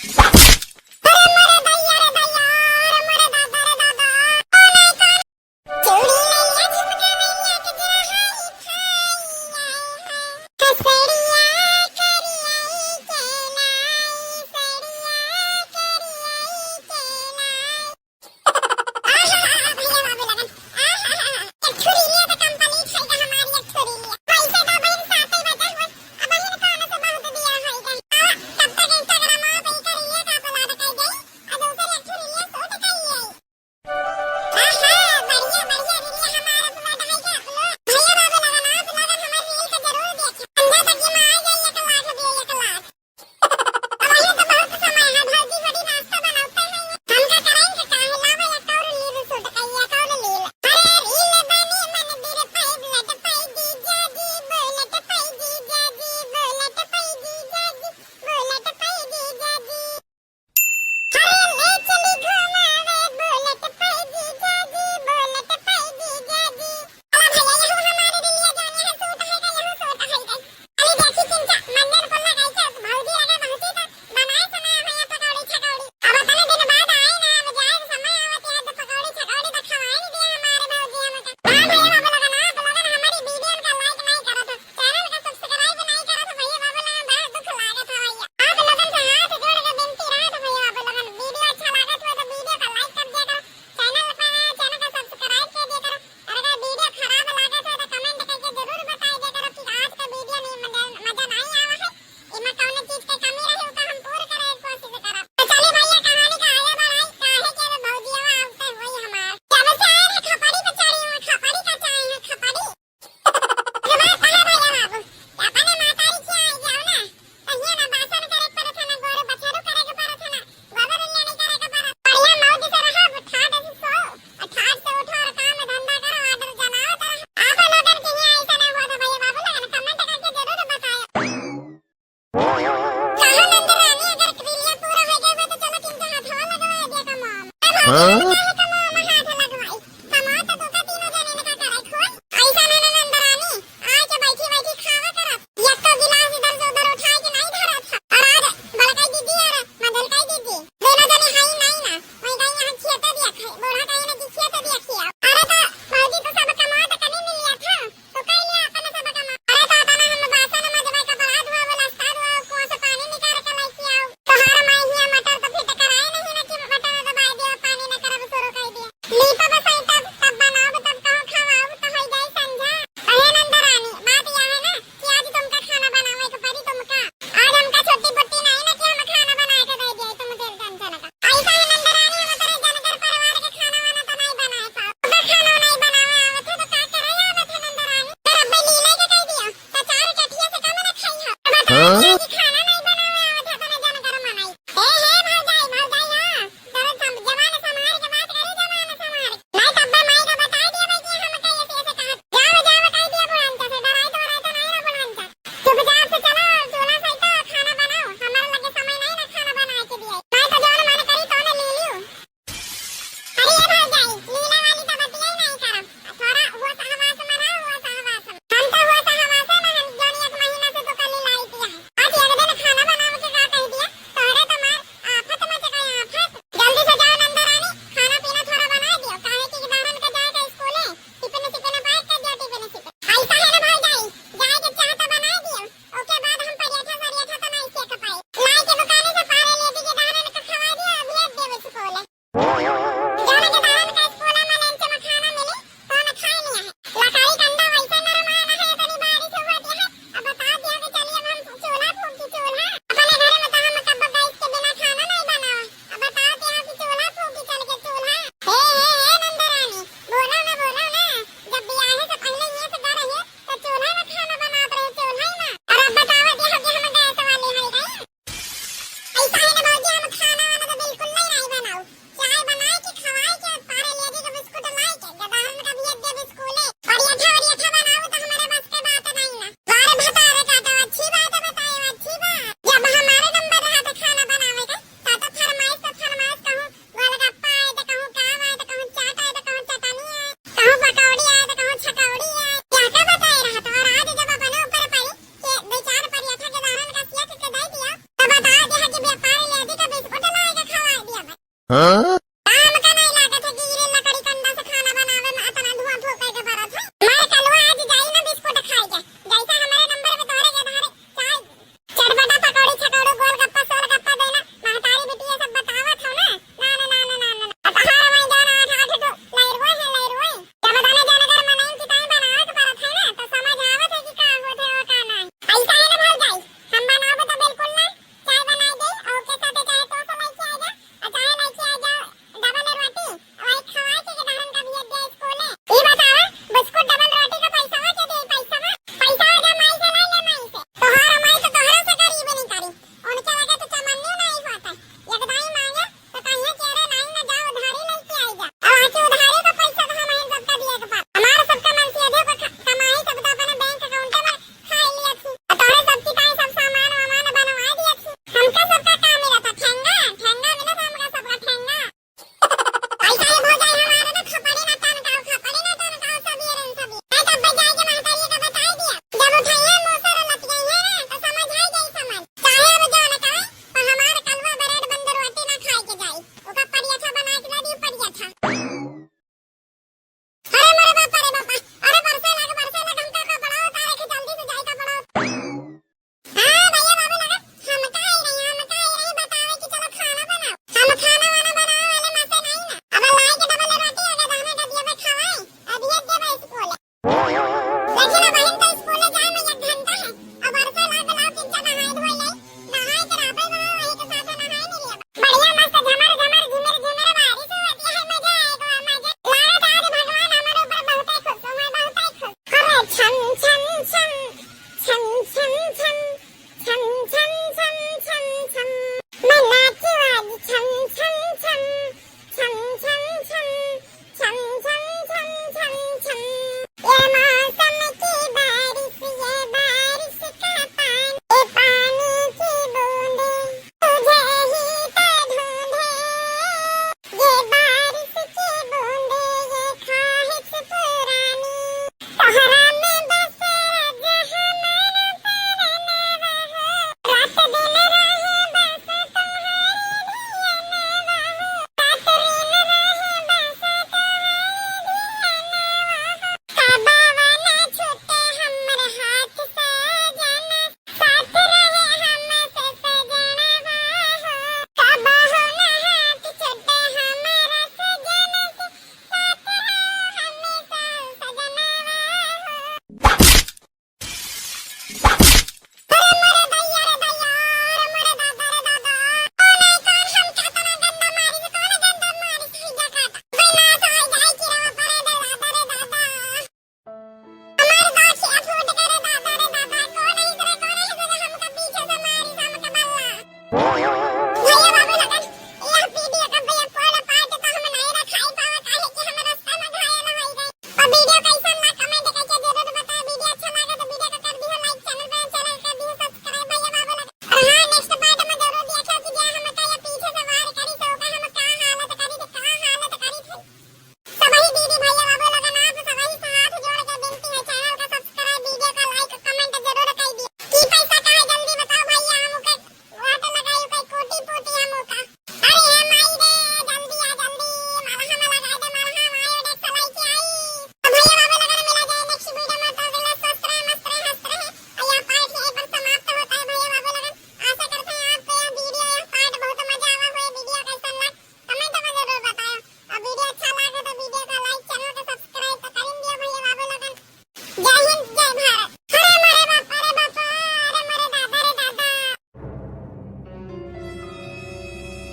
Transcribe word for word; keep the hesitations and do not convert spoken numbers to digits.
अरे मोरे दैया रे दैया, अरे मोरे दादा रे दादा। ओ नहीं कौन। चूड़ी लैया, झुमका लैया, गजरा हाई फाई आए हैं। हसड़िया करियाई के लाई, सड़िया करियाई के लाई। आहा, आहा, भैया बाबू लगन। आहा, आहा, आहा। एक ठो रीलिया तो complete है हमारी, एक ठो रीलिया। पैसे तो बहन साथे बचा हुआ। अब बहन कौन से बहुत दिया है इधर। आ, तब तक Instagram पे इनका रीलिया का upload कर दे। आ, दूसरी एक ठो रीलिया shoot कर ले। आहा, बढ़िया, बढ़िया रीलिया हमारा upload है क्या? भैया बाबू लगन, आप लगन हमारी रील को जरूर देखिए। अंधा तक ये में आ जाए एक लाख view, एक लाख। अबहीं तो बहुत समय है, भौजी बड़ी नाश्ता बनाते हैं। हमका कराएंगे काहे? लावा एक और रील shoot करिए, एक और रील। अरे रील बनी मंदिर पाई, blood पाई जीजा जी, bullet पाई जीजा जी, bullet पाई जीजा जी, bullet पाई जीजा जी। अरे ले चली घुमावे, bullet पाई जीजा जी, bullet पाई जीजा जी। अरे भैया, यहू हमारे रीलिया जौन यहाँ shoot है, का यहू shoot है, का? अरे देखी चिंचा, मंदिर पर लगाई के भौजी लगे बहुत ही तो बनाए समय भैया पकौड़ी छकौड़ी। अब इतने दिन बाद आए ना, अब जाए समय आवत याद तो पकौड़ी छकौड़ी तो खवाई दिया हमारे भौजी हमका। हाँ भैया बाबू लगन, आप लगन हमारी video का like नहीं करत हो, channel का subscribe नहीं करत हो भैया बाबू लगन, बड़ा दुख लागत है भैया। आप लोगन से हाथ जोड़ के विनती रहत है भैया बाबू लगन, video अच्छा लागत हो तो video का like कर दिया करो, channel पर आए, channel का subscribe कर दिया करो। और अगर video खराब लागत हो तो comment करके जरूर बताई दे करो कि आज का video में मजा, मजा नहीं आवा है, इमा कौन चीज के कमी रही, ओका हम पूर करे के कोशिश करब। तो चली भैया, कहानी का आगे बढ़ाई, काहे के अब भौजिया आवते हुए हमार। जब से आए हैं खपड़ी पे चढ़ी हूँ, खपड़ी का चाहे है, खपड़ी। अरे बात कहा भैया बाबू, अपने मातारी के आई जाओ ना, तो ये ना बासन करे के पड़त है, ना गोरू बछरू करे के पड़त है, ना गोबर उलिया नहीं करे के पड़त। बढ़िया मौज से रहो, ठाट से सो, और ठाट से उठो और काम धंधा करो, order जमाओ तो। आप लोगन के यहाँ ऐसा ना हुआ तो भैया बाबू लगन comment करके जरूर बताओ। कहो नंद रानी, अगर क्रिया पूरा हो गए तो चलो तीन के हाथवा लगवा दे कमाम। ए भौजी, हाँ? काहे कमाम हाथ लगवाई? कमाओ तो तू का तीनों जने ने का करे खोई? ऐसा ना ना नंद रानी, आए के बैठी बैठी खावा करत। एक तो गिलास इधर से उधर उठाए के नहीं धरत है। और आज बड़काई दीदी और मझलकाई दीदी, दोनों जने हाई नहीं ना, वही गई यहाँ खियाते दिया खाए, बूढ़ा कहीं ना कि खियाते दिया खिया। अरे तो भौजी तो सब कमाओ तो कभी मिल लिया था। तो कई लिया अपने सब कमा। अरे तो अपना हम बासन मजबा, कपड़ा धोआ, नाश्ता धोआ, कुआं से पानी निकाल के लेके आओ। तोहार माई हिया मटर तो फिट कराए नहीं ना कि मटर दबाए दे, पानी न करब सो। हाँ? का हमका नहीं लागत है कि गिरिल लकड़ी कंडा से खाना बनावे में अतना धुआं फूके के पड़त है। हमार कलवा आज जाई ना बिस्कुट खाए के। जैसे हमारे नंबर में तोहरे के धारे चाय, चटपटा, पकौड़ी, छकौड़ी, गोलगप्पा, सोलगप्पा देना, महतारी बिटिया सब बतावत हो ना। ना, ना, ना। अब हमार वहीं जाना आठ, आठ ठो लैरवई है, लैरवई। जब दाना जानगर मनई की ताई बनावे के पड़त है ना, तो समझ आवत है कि का होत है और का नहीं। ऐसा है ना भौजाई, हम बनावे तो बिल्कुल ना, चाय बनाई दे और ओके साथे चाहे टोस्ट लेके आ जा, और चाहे लेके आ जा डबल रोटी, और एक खवाए के धारन का भी दे स्कूले। ई बतावा, बिस्कुट डबल रोटी का पैसा हो के दे, पैसा हो, पैसा हो जा माई से, ले ले माई से। तोहार माई तो तोहरा से गरीब नहीं करी, उनके लगे तो चमन्नी नहीं होता। एक दाई मांगे तो कहिए कि अरे नहीं ना, जाओ उधारी लेके आई जा। अब आके उधारी का पैसा तो हम सबका दिए के पड़, हमारा सबका मन से अधिक क-, कमाई सब तो अपने बैंक अकाउंट में खाई लिया थी। और तोहरे सबकी ताई सब सामान वामान बनवा दिया थी। हमका सबका काम मिला था, ठेंगा, ठेंगा मिला था हमका सबका, ठेंगा। ऐसा ही भौजाई हमारे ना खपड़ी ना टनकाओ, खपड़ी ना टनकाओ, सब ये रंग सब ये। मैं तब बजाए के महतारी का बताई दिया। जब उठाइए मुसर लतियाइए ना, तो समझ आई जाई समझ। चाहे अब जो न कहे, पर हमार कलवा ब्रेड बंद रोटी ना खाए के जाई। ओका परियठा बना के ना दी, परियठा। अरे मोरे बाप, अरे बाप, अरे बरसे लाग, बरसे लाग, हमका कपड़ा उतारे के जल्दी से जाई कपड़ा। हाँ भैया बाबू लोगन, हम का आई रही, हम का आई रही बतावे कि चलो खाना बनाओ। हम खाना वाना बनावे वाले माते नहीं ना। अब लाई के डबल रोटी अगर दाना डबिया में खवाई, अब ये देबे स्कूल। देखी ना बहिन, तो स्कूल जाए में एक घंटा है। अब बरसे लाग लाओ, किंचा नहाए धोए ले। नहाए के रहबे बा, वही के साथे नहाए नहीं लिया। बढ़िया मस्त झमर झमर झिमिर झिमिर बारिश होती है, मजा आएगा, मजा। लागत आज भगवान हमारे ऊपर बहुत ही खुश हुए, बहुत ही खुश। अरे छम छम छम, छम छम छम, छम छम छम छम छम। मैं नाचू आज छम छम छम, छम छम छम, छम छम छम छम छम। ये मौसम की बारिश, ये बारिश का पानी, ये पानी की बूंदें तुझे ही तो ढूंढे। ये बारिश की बूंदें, ये ख्वाहिश पुरानी। तोहरा में बस राजा हमारा परनवा हो। रात दिन रहे बस तोहरे धियनवा हो। रात दिन रहे बस तोहरे धियनवा हो। कबहुँ ना छूटे हमरे हाथ से जाना। साथ रहे हमसे सजनवा हो। कबहुँ ना हाथ छूटे हमरा सजन से। साथ रहे हमसे सजनवा हो। अरे मोरे दैया रे दैया, अरे मोरे दादा रे दादा। ओ नहीं कौन हम केतना गंदा मारी से, कौन गंदा मारी से, हैजा काटा। कोई ना तो आई जाए कि रवा परे दे दादा रे दादा। हमार गाछिया फूट के रे दादा रे दादा, कौन है रे, कौन है रे, हमका पीछे से मारी, हमका बल्ला। भैया बाबू लोगन, यह वीडियो का भैया पूरा पार्ट तो हम नहीं रखाई पावा, काहे कि हम रास्ता में घायल हो गए। और वीडियो कैसन ला कमेंट करके जरूर बताओ। वीडियो अच्छा लगा तो वीडियो को कर दियो लाइक, चैनल पर चैनल कर दियो सब्सक्राइब भैया बाबू लोगन। और हाँ, नेक्स्ट पार्ट में जरूर देखो कि जे हमका ये पीछे से वार करी तो ओका हम का हालत करी, तो का हालत करी थे। सबही दीदी भैया बाबू लोगन, आप सबही से हाथ जोड़ के विनती है, चैनल का सब्सक्राइब, वीडियो का लाइक, कमेंट जरूर कर दिए। की पैसा का है जल्दी बताओ भैया, हम ओके वाट लगाई, ओके कोटी पोती हम ओका। अरे हे माई रे, जल्दी आ जल्दी, मलहम लगा दे मलहम, आयो देख सलाई के आई। तो भैया बाबू लोगन मिला जाए नेक्स्ट वीडियो में, तो अगला स्वस्थ रहे, मस्त रहे, हंसत रहे। और यह पार्ट यहीं पर समाप्त होता है भैया बाबू लोगन। आशा करते हैं आपको यह वीडियो, यह पार्ट बहुत मजा आवा हुए। वीडियो कैसन लगा कमेंट में जरूर बताओ। और वीडियो अच्छा लगे तो वीडियो का लाइक, चैनल का सब्सक्राइब तो कर ही दियो भैया बाबू लोगन। जय